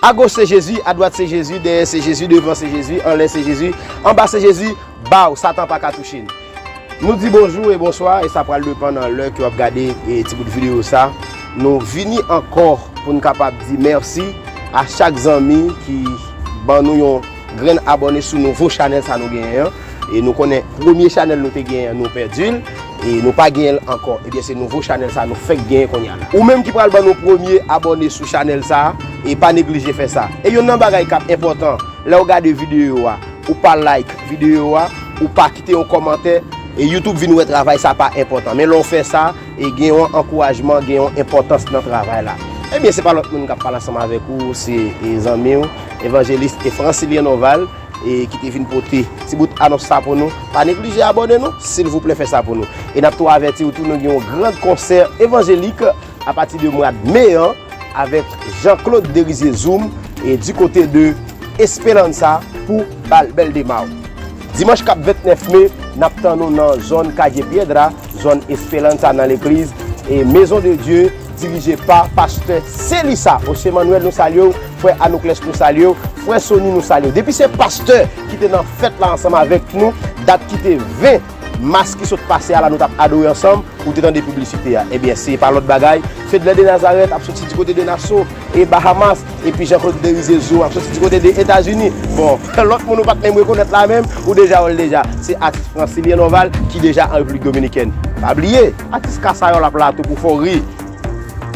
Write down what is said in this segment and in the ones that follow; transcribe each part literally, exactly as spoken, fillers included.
Agoch se Jezi, adwat se Jezi, dèyè se Jezi, devan se Jezi, anlè se Jezi, anba se Jezi, baw, Satan pa ka touche n. Nou di bonjou e bonswa, e sa pral depann nan lè ke w ap gade e ti bout videyo sa. Nou vini ankò pou n kapab di mèsi a chak zanmi ki ban nou yon grenn abòne sou nouvo chanèl sa nou genyen an. E nou konnen premye chanèl nou te genyen an, nou pèdi l. E nou pa genyen l ankò. Ebyen, se nouvo chanèl sa nou fèk genyen kounye a la. Ou menm ki pral ban nou premye abòne sou chanèl sa, e pa neglije fè sa. E youn nan bagay k ap enpòtan, lè w gade videyo a, ou pa like videyo a, ou pa kite yon kòmantè, e YouTube vin wè travay sa pa enpòtan. Men lè w fè sa, e gen yon ankourajman, gen yon enpòtans nan travay la. Ebyen, se pa lòt moun k ap pale ansanm avèk ou, se, e, zanmi w, evanjelis e Francilien Norval, e ki te vin pote ti bout anons sa pou nou. Pa neglije abòne nou, silvouplè fè sa pou nou. E n ap tou avèti w tou, nou gen yon gran konsè evanjelik apati de mwa me an avèk Jean Claude Derizier Zoom e di kote de Esperanza pou Bal Bèl de Maw. Dimanch k ap vennèf me, n ap tann nou nan zòn Calle Piedra, zòn Esperanza nan legliz e Maison de Dieu dirije pa pastè Selisa José Manuel, nou salye w, frè Anouclès, nou salye w, frè Sony, nou salye w. Depi se pastè ki te nan fèt la ansanm avèk nou, dat ki te ven mas ki sot pase a la, nou t ap adore ansanm, ou te tande piblisite a. Ebyen, se pa lòt bagay, Fedler de Nazareth ap soti di kote de Nassau e Bahamas, epi Jean Claude Derizier Zoom ap soti di kote de Etazini. Bon, lòt moun ou pa t menm rekonèt la menm, ou deja wè l deja. Se atis Francilien Norval ki deja an Repiblik Dominikèn. Pa bliye, atis Kasayòl ap la tou pou fè w ri,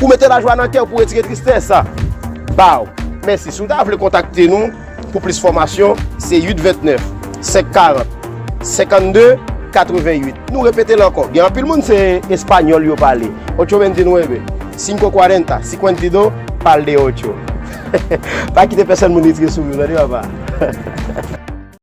pou mete lajwa nan kè w, pou retire tristès. Baw. Mèsi. Si w ta vle kontakte nou pou plis fòmasyon, se uit vennèf, senk karant, senkannde, katrevennuit. Nou repete l ankò. Gen anpil moun se espanyòl yo pale. Ocho veintinueve, cinco cuarenta, cincuenta y dos, pal de ocho. Pa kite pèsonn moun retire souri w, tande papa.